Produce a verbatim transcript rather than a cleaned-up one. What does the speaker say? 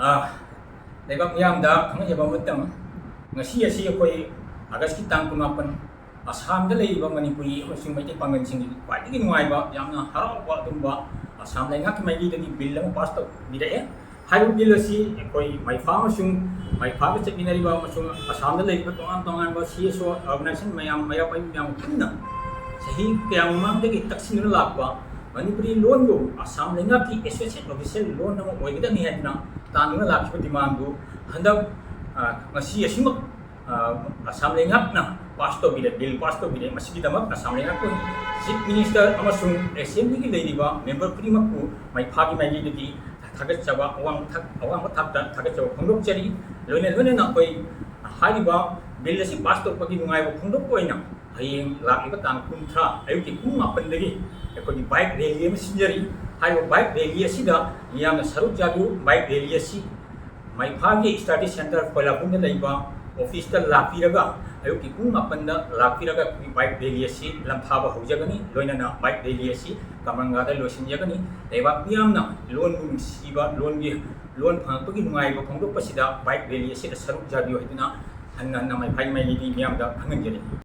ꯑꯥ, ꯂꯩꯕꯥꯛ ꯃꯤꯌꯥꯝꯗ ꯈꯪꯍꯟꯖꯕ ꯑꯃꯇꯪ, ꯉꯁꯤ ꯑꯁꯤ ꯑꯩꯈꯣꯏ ꯑꯥꯒꯁꯀꯤ ꯇꯥꯡ ꯀꯨꯟꯃꯥꯄꯟ, ꯑꯁꯥꯝꯗ ꯂꯩꯔꯤꯕ ꯃꯅꯤꯄꯨꯔꯤ ꯑꯃꯁꯨꯡ ꯃꯩꯇꯩ ꯄꯥꯡꯒꯜꯁꯤꯡꯒꯤ ꯈ꯭ꯋꯥꯏꯗꯒꯤ ꯅꯨꯡꯉꯥꯏꯕ, ꯌꯥꯝꯅ ꯍꯔꯥꯎꯕ ꯑꯗꯨꯒꯨꯝꯕ ꯑꯁꯥꯝ ꯂꯩꯉꯥꯛꯀꯤ ꯃꯥꯏꯀꯩꯗꯒꯤ ꯕꯤꯜ ꯑꯃ ꯄꯥꯁ ꯇꯧꯕꯤꯔꯛꯑꯦ꯫ ꯍꯥꯏꯔꯤꯕ ꯕꯤꯜ ꯑꯁꯤ ꯑꯩꯈꯣꯏ ꯃꯩꯐꯥ ꯑꯃꯁꯨꯡ ꯃꯩꯐꯥꯒ ꯆꯠꯃꯤꯟꯅꯔꯤꯕ ꯑꯃꯁꯨꯡ ꯑꯁꯥꯝꯗ ꯂꯩꯔꯤꯕ ꯇꯣꯉꯥꯟ ꯇꯣꯉꯥꯟꯕ ꯁꯤ ꯑꯦꯁ ꯑꯣ ꯑꯣꯔꯒꯅꯥꯏꯖꯦꯁꯟ ꯃꯌꯥꯝ, ꯃꯩꯔꯥ ꯄꯥꯏꯕꯤ ꯃꯌꯥꯝ ꯄꯨꯟꯅ ꯆꯍꯤ ꯀꯌꯥ ꯃꯃꯥꯡꯗꯒꯤ ꯇꯛꯁꯤꯟꯗꯨꯅ ꯂꯥꯛꯄ ꯃꯅꯤꯄꯨꯔꯤ ꯂꯣꯟꯕꯨ ꯑꯁꯥꯝ ꯂꯩꯉꯥꯛꯀꯤ ꯑꯦꯁꯣꯁꯤꯌꯦꯠ ꯑꯣꯐꯤꯁꯤꯌꯦꯜ ꯂꯣꯟ ꯑꯃ ꯑꯣꯏꯒꯗꯕꯅꯤ ꯍꯥꯏꯗꯨꯅ ꯇꯥꯟꯗꯨꯅ ꯂꯥꯛꯈꯤꯕ ꯗꯤꯃꯥꯟꯗꯨ ꯍꯟꯗꯛ, ꯑ, ꯉꯁꯤ ꯑꯁꯤꯃꯛ, ꯑ, ꯑꯁꯥꯝ ꯂꯩꯉꯥꯛꯅ ꯄꯥꯁ ꯇꯧꯕꯤꯔꯦ, ꯕꯤꯜ ꯄꯥꯁ ꯇꯧꯕꯤꯔꯦ꯫ ꯃꯁꯤꯒꯤꯗꯃꯛ ꯑꯁꯥꯝ ꯂꯩꯉꯥꯛꯄꯨ ꯆꯤꯐ ꯃꯤꯅꯤꯁꯇꯔ ꯑꯃꯁꯨꯡ ꯑꯦꯁꯦꯝꯕ꯭ꯂꯤꯒꯤ ꯂꯩꯔꯤꯕ ꯃꯦꯝꯕꯔ ꯈꯨꯗꯤꯡꯃꯛꯄꯨ ꯃꯩꯐꯥꯒꯤ ꯃꯥꯏꯀꯩꯗꯒꯤ ꯊꯥꯒꯠꯆꯕ, ꯑꯋꯥꯡ ꯊꯥꯛ-, ꯑꯋꯥꯡꯕ ꯊꯥꯛꯇ ꯊꯥꯒꯠꯆꯕ ꯐꯣꯡꯗꯣꯛꯆꯔꯤ꯫ ꯂꯣꯏꯅ ꯂꯣꯏꯅꯅ ꯑꯩꯈꯣꯏ ꯍꯥꯏꯔꯤꯕ ꯕꯤꯜ ꯑꯁꯤ ꯄꯥꯁ ꯇꯧꯔꯛꯄꯒꯤ ꯅꯨꯡꯉꯥꯏꯕ ꯐꯣꯡꯗꯣꯛꯄ ꯑꯣꯏꯅ ꯍꯌꯦꯡ ꯂꯥꯛꯂꯤꯕ ꯇꯥꯡ ꯀꯨꯟꯊ꯭ꯔꯥ ꯑꯌꯨꯛꯀꯤ ꯄꯨꯡ ꯃꯥꯄꯟꯗꯒꯤ ꯑꯩꯈꯣꯏꯒꯤ ꯕꯥꯏꯛ ꯔꯦꯂꯤ ꯑꯃ ꯁꯤꯟꯖꯔꯤ꯫ ꯍꯥꯏꯔꯤꯕ ꯕꯥꯏꯛ ꯔꯦꯂꯤ ꯑꯁꯤꯗ ꯃꯤꯌꯥꯝꯅ ꯁꯔꯨꯛ ꯌꯥꯕꯤꯌꯨ꯫ ꯕꯥꯏꯛ ꯔꯦꯂꯤ ꯑꯁꯤ ꯃꯩꯐꯥꯒꯤ ꯁ꯭ꯇꯗꯤ ꯁꯦꯟꯇꯔ ꯀꯣꯏꯂꯥꯕꯨꯡꯗ ꯂꯩꯕ ꯑꯣꯐꯤꯁꯇ ꯂꯥꯛꯄꯤꯔꯒ, ꯑꯌꯨꯛꯀꯤ ꯄꯨꯡ ꯃꯥꯄꯟꯗ ꯂꯥꯛꯄꯤꯔꯒ ꯑꯩꯈꯣꯏꯒꯤ ꯕꯥꯏꯛ ꯔꯦꯂꯤ ꯑꯁꯤ ꯂꯝꯊꯥꯕ ꯍꯧꯖꯒꯅꯤ꯫ ꯂꯣꯏꯅꯅ ꯕꯥꯏꯛ ꯔꯦꯂꯤ ꯑꯁꯤ ꯀꯃꯔꯪꯒꯥꯗ ꯂꯣꯏꯁꯤꯟꯖꯒꯅꯤ꯫ ꯂꯩꯕꯥꯛ ꯃꯤꯌꯥꯝꯅ ꯂꯣꯟꯕꯨ ꯅꯨꯡꯁꯤꯕ, ꯂꯣꯟꯒꯤ, ꯂꯣꯟ ꯐꯪꯂꯛꯄꯒꯤ ꯅꯨꯡꯉꯥꯏꯕ ꯐꯣꯡꯗꯣꯛꯄꯁꯤꯗ ꯕꯥꯏꯛ ꯔꯦꯂꯤ ꯑꯁꯤꯗ ꯁꯔꯨꯛ ꯌꯥꯕꯤꯌꯨ ꯍꯥꯏꯗꯨꯅ ꯍꯟꯅ ꯍꯟꯅ ꯃꯩꯐꯥꯒꯤ ꯃꯥꯏꯀꯩꯗꯒꯤ ꯃꯤꯌꯥꯝꯗ ꯈꯪꯍꯟꯖꯔꯤ꯫